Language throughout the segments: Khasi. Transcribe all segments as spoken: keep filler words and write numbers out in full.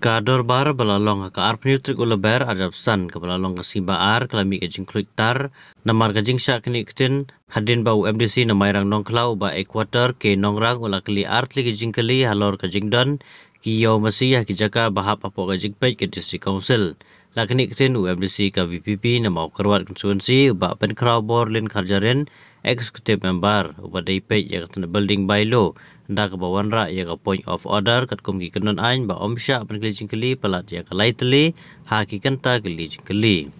Ka dorbar ba la long ha ka arphew tarik u Lber arhajar arphew san kaba la long ka sngi ba ar ka la mih ka jingkhluit tar namar ka jingshah knieh ktien hadien ba u M D C na Mairang Nongkhlaw u Bah Equator K Nongrang u la kylli artylli ki jingkylli halor ka jingdon ki ïew masi ha ki jaka ba hap hapoh ka jingpeit ka District Council. La knieh ktien u M D C ka V P P na Mawkyrwat Constituency u Bah Pynkhraw Borlin Kharjaren, Executive Member, uba dei peit ïa ka tnat building bylaw da kaba wanrah ïa ka point of order katkum ki kynhun aiñ ba ym shah ban kylli jingkylli palat ïa ka lai tylli ha ki kynta kylli jingkylli.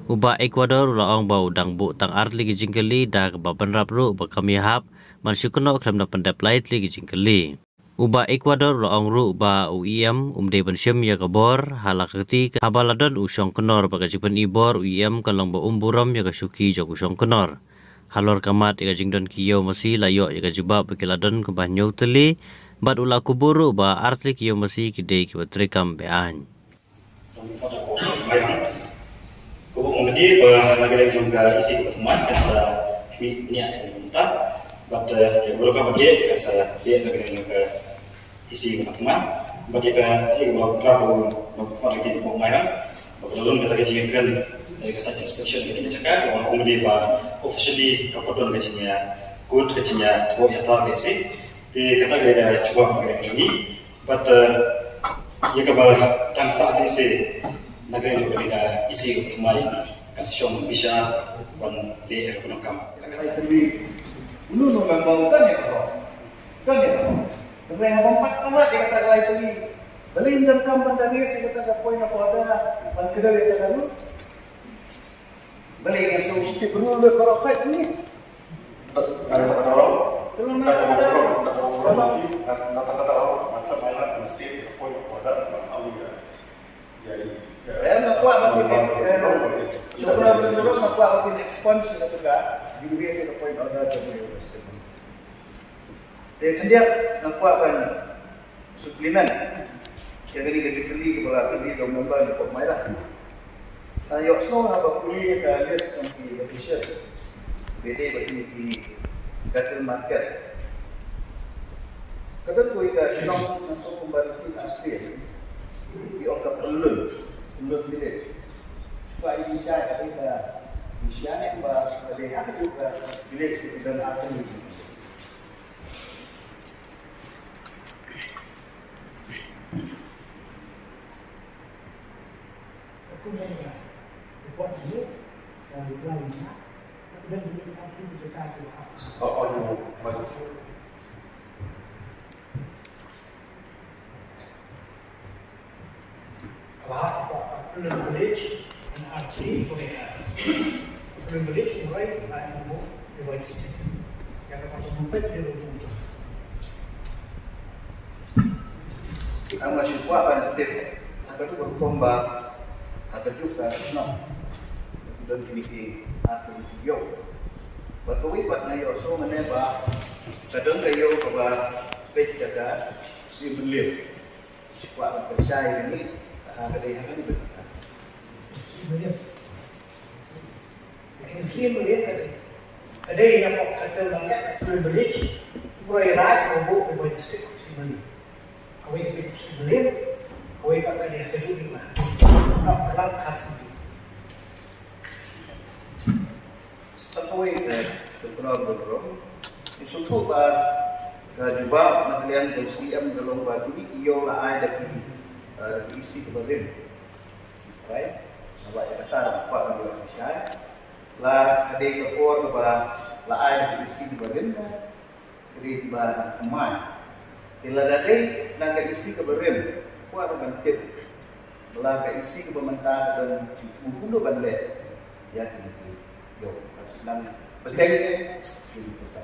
U Bah Equator u la ong ba u dang buh tang artylli ki jingkylli da kaba bynrap ruh ba kam ïahap ban shu kynnoh khlem da pyndep lai tylli ki jingkylli. U Bah Equator u la ong ruh ba u E M um dei ban shim ïa ka bor ha la ka kti haba la don u shongknor bad ka jingpyni bor u E M ka long ba um burom ïa ka shuki jong u shongknor. Halor ka mat ïa ka jingdon ki ïew masi la ïoh ïa ka jubab ba ki la don kumba hynñiew tylli bad u la kubur ruh ba artylli ki ïew masi ki dei kiba treikam be-aiñ. Tang ki photo ko Mairang. Ko ba ong bad ïa ba na ka liang jong ka E C ka ba thymmai kan sa khmih bniah ïa ka mynta. Bad, eh, ïa ka ba ka ba kan sa ïa na ka liang jong ka E C ka ba thymmai. Bad ïa ka, ïa ka ba ka ba ko ba ko da ki ko Mairang. Ba ko da long kata ka jingkren, eh, ka site inspection ka jingïa jaka. Ko ba ong bad ïa ba officially ka ba don ka jingïa kut ka jingïa ko ïa tar ka E C. Te kata ka ïa ka jubab ka jong ngi. Bad, eh, ïa kaba tang sah te se na ka ïa ka E C ka thymmai ka session bishar ban leh ïa ka pyndonkam. Ka lai tylli. Uno no member u kan ïa ka hok. Kan ïa ka hok. Hynrei haba ym pat ka mat ïa kata ka lai tylli. Balei ym donkam ban da raise ïa kata ka point of order ban kdew ïa kata ka ruh. Balei ngi sngewsih te briew leh baroh khoit ni? Tolong na kata ka daw. Tolong. Eh, nga kwah ba phin, eh, Shukran, Shukran, nga kwah ba phin expunge na kata ka. Di raise ka point of order ka briew. Te khyndiat nga kwah ban supplement ïa kane ka jingkylli kaba la kylli da u member na pdeng Mairang. Nga ïohsngew haba pule ïa ka list jong ki location ba dei ba kine ki cattle market. Ka don kawei ka shnong na shnong kumba ki arsi ki ong ka Pynlun, Pynlun village. Ba i shai ka dei ka i shai ne ba ka dei ha ka dei ka village ki don arsi. Kaba hap hapoh ka Pynlun Village, N R T, ko ïa ka Pynlun Village, u roi ba ïa ka Pynlun Village, ïa ka Pynlun Village. Nga shu kwah ban tip ha kajuh ka rukom ba ha kajuh ka shnong ki don kine ki ar tylli ki ïew. Bad kawei pat nga ïohsngew mynne ba ka don ka ïew kaba peit ïa ka Siem Pynliew. Kwah ban pynshai ïa kane, ha ka dei ha kane ba jaka. Siem Pynliew. Ka dei ïa ka, ka dei ïa ka, ka dei ïa ka privilege. Pura ïa ka, ka buh ka bai district Siem Pynliew. Kawei ka Siem Pynliew, kawei ka, ka dei ha ka dei ma. Ka lang ka Siem Pynliew. Sa kawei ka, ka program, program. Ngi sngewthuh ba ka jubab na ka liang jong C M ka long ba kine ki ïew la ai da ki, eh, da ki E C kaba rim. Right? Naba ïa kata ba kwah ban ïoh pynshai. La ka dei ka por kaba la ai da ki E C kaba rim. Ka dei kiba nang thymmai. Te lada dei na ka E C kaba rim, kwah ruh ban tip ba la ka E C kaba mynta ka don jingthmu kumno ban leh ïa kine ki ïew. Ka nang bteng ne kine ki pyrsa.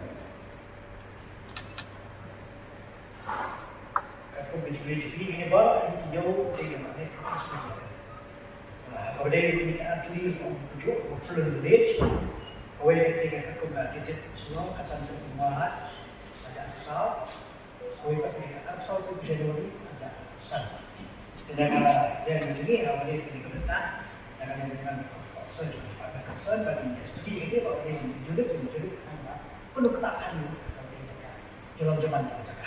Katkum ka jingkylli jong phi, kine baroh ki ïew ki dei namar ne ka pyrsa. Ah, kaba dei kine ki artylli ruh kumjuh, ka Pynlun Village. Kawei ka dei ka katkum ka District Shnong, ka San Shnong Maharaj, ka Jan Saw. Kawei ka dei ka arphew saw tarik January, ka Jan San. Te na ka liang jong ngi, kaba dei kine ki bynta, na ka liang jong ngi, ka San Shnong, ka Jan San, ka dei S P D, ka dei kaba dei jong ngi, jong ngi, jong ngi, ka dei ka, ka dei ka, ka dei ka, ka dei ka, ka dei ka, ka dei ka, ka dei ka, ka dei ka, ka dei ka,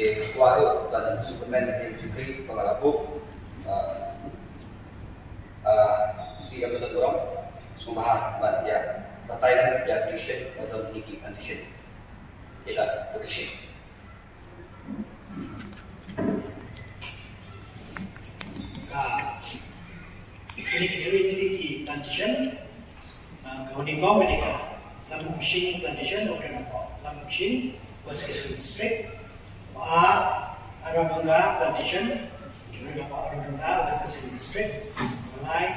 Te kwah ruh ban sngewkmen ïa ka jingkyrpad ba nga la buh, ah, ah, C M Lalduhrum, sngewbha ban ïa batai ïa ka petition, ba don kine ki condition. Ïa ka petition. Ka, kine ki, kine ki plantation, ah, ka Hynñiewtrep ka dei ka Lamkshing plantation, ka dei ka Lamkshing, West Khasi Hills District. Ka ar, Aradonga plantation, ka dei ka Aradonga, West Khasi Hills District. Ka lai,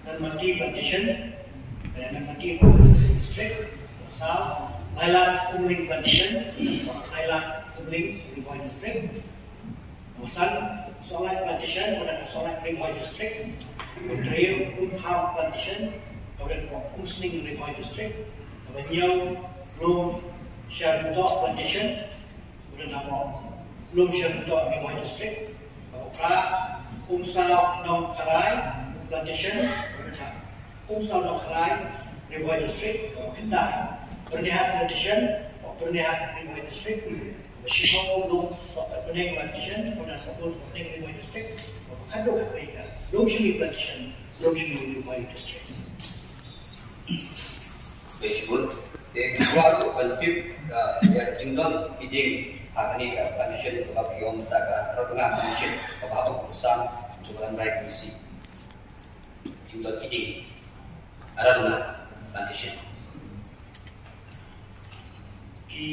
Nonmati plantation, eh, Nonmati, West Khasi District. Saw, Lailad Umling plantation, Lailad Umling, Ri Bhoi District. San, Sohliat plantation, ka dei ka Sohliat, Ri Bhoi District. Hynriew, Umtham plantation, ka dei ka Umsning, Ri Bhoi District. Hynñiew, Lumshyrdoh plantation, ka dei ka Lumshyrdoh, Ri Bhoi District. Ka phra, Umsaw Nongkharai plantation, ka dei ka Umsaw Nongkharai, Ri Bhoi District. Ka khyndai, Byrnihat plantation, ka Byrnihat, Ri Bhoi District. Ka shiphew, Lumsohpetbneng plantation, ka dei ka Lumsohpetbneng, Ri Bhoi District. Ka khatduh, ka Lumshynmi plantation, Lumshynmi, Ri Bhoi District. Bad shibun, te kwah ruh ban tip, ah, ïa ka jingdon ki dieng ha kane ka plantation kaba ki ong mynta ka Aradonga plantation, kaba hap ban pynsan jong ka Lamrai P C. Jingdon ki dieng Aradonga plantation. Ki,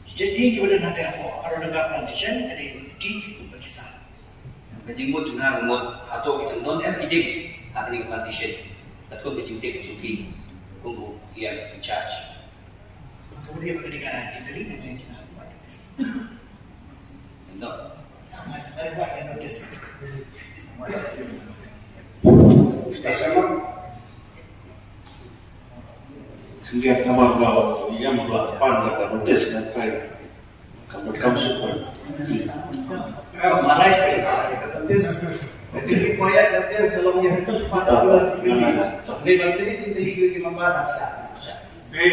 ki jait dieng kiba don ha Aradonga plantation ka dei ki dieng kiba ki san. Ka jingmut jong nga ka mut hato ki dang don em ki dieng ha kane ka plantation. Katkum ka jingtip jong phi kum u E M in charge. Ka mut ka dei ka jingkylli na ka jingkylli. Endo. Mari buat notis. Ustaz Saman. Sehingga kamar bawah yang buat pan kata notis kata. Kamu kamu suka. Marai saya kata notis. Jadi koyak notis kalau yang itu pan bulan ini. Ni nanti ni tinggal di kiri mamba daksa. Be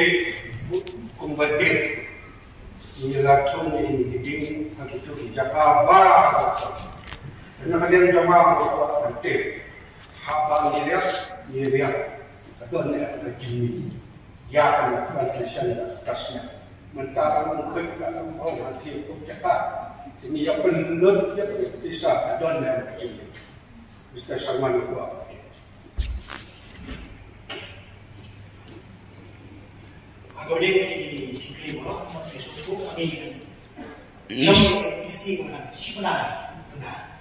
kumbatik. Ngi la thung ïa kine ki dieng ha kito ki jaka baroh. Kane ka liang jong nga nga kwah ban tip. Haba ngi riap, ngi riap. Ka don ne em ka jingmih. Ïa kane ka plantation ka tas ne. Mynta ka long khut ka long ong ha ki jaka. Ngi ïa pynlut ïa ka pisa ka don ne em ka jingmih. Mister Sharma nga kwah ban tip. Ako din, eh, si Kay Moro, sa Facebook, kami, sa isi mo na, si mo na, na.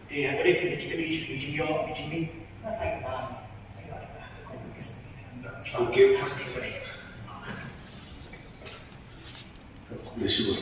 Te ako din, eh, si Kay, si Kay, si Kay, si Kay, na tayo ba? Thank you. God bless you.